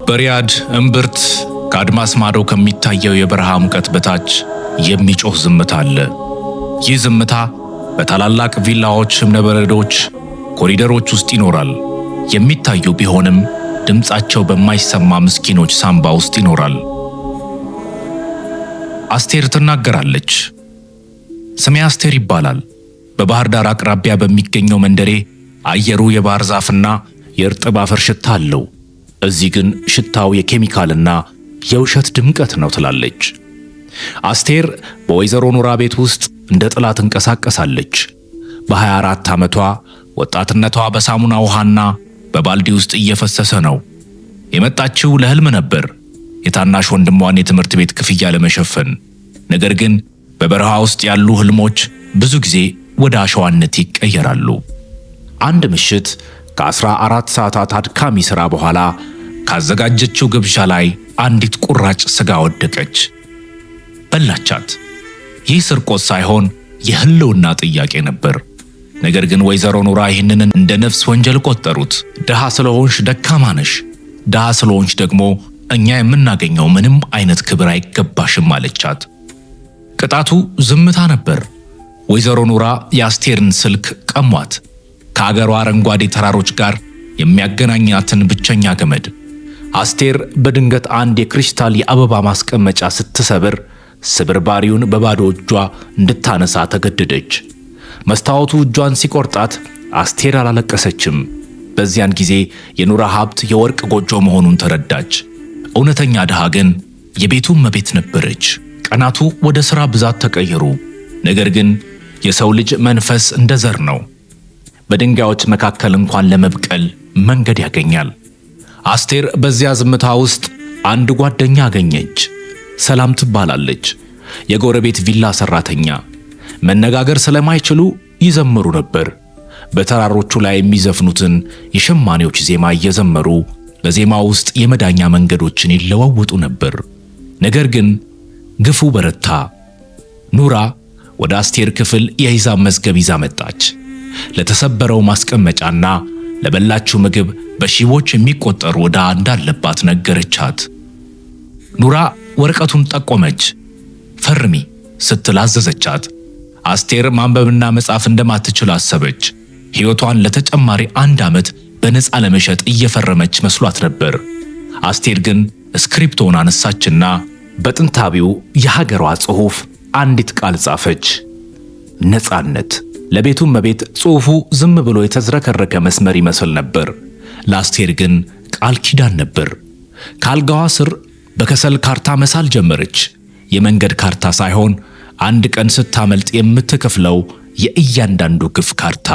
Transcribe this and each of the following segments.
በሪያድ እምብርት ከአድማስ ማዶ ከሚታየው የበረሃ ሙቀት በታች የሚጮህ ዝምታ አለ። ይህ ዝምታ በታላላቅ ቪላዎች፣ እብነበረዶች፣ ኮሪደሮች ውስጥ ይኖራል። የሚታዩ ቢሆንም ድምፃቸው በማይሰማ ምስኪኖች ሳምባ ውስጥ ይኖራል። አስቴር ትናገራለች። ስሜ አስቴር ይባላል። በባህር ዳር አቅራቢያ በሚገኘው መንደሬ አየሩ የባህር ዛፍና የእርጥብ አፈር ሽታ አለው። እዚህ ግን ሽታው የኬሚካልና የውሸት ድምቀት ነው ትላለች። አስቴር በወይዘሮ ኑራ ቤት ውስጥ እንደ ጥላ ትንቀሳቀሳለች። በ24 ዓመቷ ወጣትነቷ በሳሙና ውሃና በባልዲ ውስጥ እየፈሰሰ ነው። የመጣችው ለህልም ነበር፣ የታናሽ ወንድሟን የትምህርት ቤት ክፍያ ለመሸፈን። ነገር ግን በበረሃ ውስጥ ያሉ ህልሞች ብዙ ጊዜ ወደ አሸዋነት ይቀየራሉ። አንድ ምሽት ከ14 ሰዓታት አድካሚ ሥራ በኋላ ካዘጋጀችው ግብዣ ላይ አንዲት ቁራጭ ስጋ ወደቀች። በላቻት። ይህ ስርቆት ሳይሆን የህልውና ጥያቄ ነበር። ነገር ግን ወይዘሮ ኑራ ይህንን እንደ ነፍስ ወንጀል ቆጠሩት። ድሃ ስለሆንሽ ደካማ ነሽ፣ ድሃ ስለሆንሽ ደግሞ እኛ የምናገኘው ምንም አይነት ክብር አይገባሽም አለቻት። ቅጣቱ ዝምታ ነበር። ወይዘሮ ኑራ የአስቴርን ስልክ ቀሟት። ከአገሯ አረንጓዴ ተራሮች ጋር የሚያገናኛትን ብቸኛ ገመድ። አስቴር በድንገት አንድ የክሪስታል የአበባ ማስቀመጫ ስትሰብር ስብርባሪውን በባዶ እጇ እንድታነሳ ተገደደች። መስታወቱ እጇን ሲቆርጣት አስቴር አላለቀሰችም። በዚያን ጊዜ የኑራ ሀብት የወርቅ ጎጆ መሆኑን ተረዳች። እውነተኛ ድሃ ግን የቤቱ እመቤት ነበረች። ቀናቱ ወደ ሥራ ብዛት ተቀየሩ። ነገር ግን የሰው ልጅ መንፈስ እንደ ዘር ነው። በድንጋዮች መካከል እንኳን ለመብቀል መንገድ ያገኛል። አስቴር በዚያ ዝምታ ውስጥ አንድ ጓደኛ አገኘች። ሰላም ትባላለች። የጎረቤት ቪላ ሰራተኛ። መነጋገር ስለማይችሉ ይዘምሩ ነበር። በተራሮቹ ላይ የሚዘፍኑትን የሸማኔዎች ዜማ እየዘመሩ በዜማው ውስጥ የመዳኛ መንገዶችን ይለዋወጡ ነበር። ነገር ግን ግፉ በረታ። ኑራ ወደ አስቴር ክፍል የሂሳብ መዝገብ ይዛ መጣች። ለተሰበረው ማስቀመጫና ለበላችው ምግብ በሺዎች የሚቆጠሩ ዕዳ እንዳለባት ነገረቻት። ኑራ ወረቀቱን ጠቆመች። ፈርሚ ስትል አዘዘቻት። አስቴር ማንበብና መጻፍ እንደማትችል አሰበች። ሕይወቷን ለተጨማሪ አንድ ዓመት በነፃ ለመሸጥ እየፈረመች መስሏት ነበር። አስቴር ግን እስክሪፕቶን አነሳችና በጥንታዊው የሀገሯ ጽሑፍ አንዲት ቃል ጻፈች። ነፃነት። ለቤቱ እመቤት ጽሑፉ ዝም ብሎ የተዝረከረከ መስመር ይመስል ነበር። ለአስቴር ግን ቃል ኪዳን ነበር። ከአልጋዋ ስር በከሰል ካርታ መሳል ጀመረች። የመንገድ ካርታ ሳይሆን አንድ ቀን ስታመልጥ የምትከፍለው የእያንዳንዱ ግፍ ካርታ።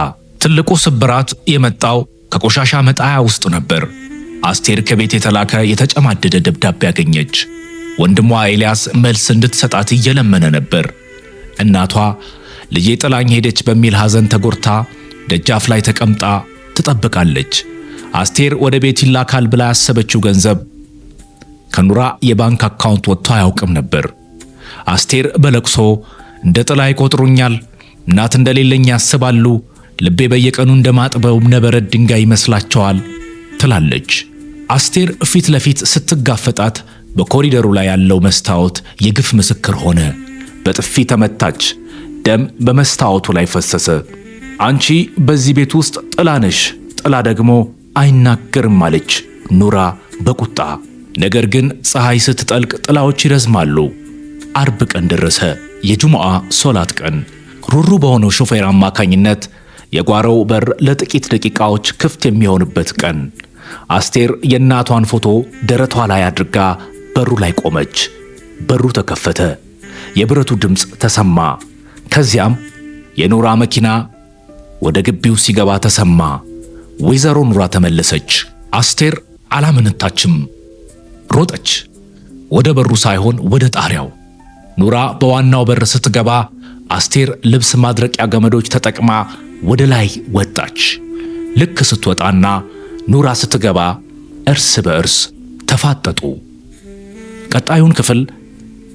ትልቁ ስብራት የመጣው ከቆሻሻ መጣያ ውስጥ ነበር። አስቴር ከቤት የተላከ የተጨማደደ ደብዳቤ አገኘች። ወንድሟ ኤልያስ መልስ እንድትሰጣት እየለመነ ነበር። እናቷ ልጄ ጥላኝ ሄደች በሚል ሐዘን ተጎድታ ደጃፍ ላይ ተቀምጣ ትጠብቃለች። አስቴር ወደ ቤት ይላካል ብላ ያሰበችው ገንዘብ ከኑራ የባንክ አካውንት ወጥቶ አያውቅም ነበር። አስቴር በለቅሶ እንደ ጥላ ይቆጥሩኛል፣ እናት እንደሌለኝ ያስባሉ፣ ልቤ በየቀኑ እንደማጥበው እብነበረድ ድንጋይ ይመስላቸዋል ትላለች። አስቴር ፊት ለፊት ስትጋፈጣት በኮሪደሩ ላይ ያለው መስታወት የግፍ ምስክር ሆነ። በጥፊ ተመታች። ደም በመስታወቱ ላይ ፈሰሰ። አንቺ በዚህ ቤት ውስጥ ጥላ ነሽ፣ ጥላ ደግሞ አይናገርም አለች ኑራ በቁጣ። ነገር ግን ፀሐይ ስትጠልቅ ጥላዎች ይረዝማሉ። አርብ ቀን ደረሰ፣ የጁሙዓ ሶላት ቀን። ሩሩ በሆነው ሾፌር አማካኝነት የጓሮው በር ለጥቂት ደቂቃዎች ክፍት የሚሆንበት ቀን። አስቴር የእናቷን ፎቶ ደረቷ ላይ አድርጋ በሩ ላይ ቆመች። በሩ ተከፈተ። የብረቱ ድምፅ ተሰማ። ከዚያም የኑራ መኪና ወደ ግቢው ሲገባ ተሰማ። ወይዘሮ ኑራ ተመለሰች። አስቴር አላመነታችም። ሮጠች፣ ወደ በሩ ሳይሆን ወደ ጣሪያው። ኑራ በዋናው በር ስትገባ አስቴር ልብስ ማድረቂያ ገመዶች ተጠቅማ ወደ ላይ ወጣች። ልክ ስትወጣና ኑራ ስትገባ እርስ በእርስ ተፋጠጡ። ቀጣዩን ክፍል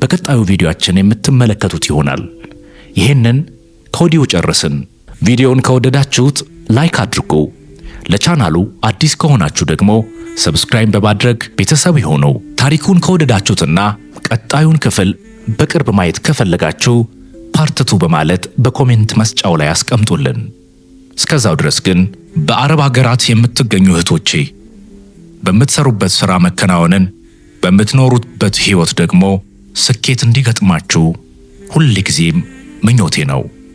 በቀጣዩ ቪዲዮአችን የምትመለከቱት ይሆናል። ይህንን ከወዲሁ ጨርስን። ቪዲዮውን ከወደዳችሁት like አድርጉ። ለቻናሉ አዲስ ከሆናችሁ ደግሞ subscribe በማድረግ ቤተሰብ ይሁኑ። ታሪኩን ከወደዳችሁትና ቀጣዩን ክፍል በቅርብ ማየት ከፈለጋችሁ part 2 በማለት በ comment መስጫው ላይ አስቀምጡልን። እስከዛው ድረስ ግን በአረብ ሀገራት የምትገኙ እህቶቼ በምትሰሩበት ሥራ መከናወንን፣ በምትኖሩበት ሕይወት ደግሞ ስኬት እንዲገጥማችሁ ሁል ጊዜም ምኞቴ ነው።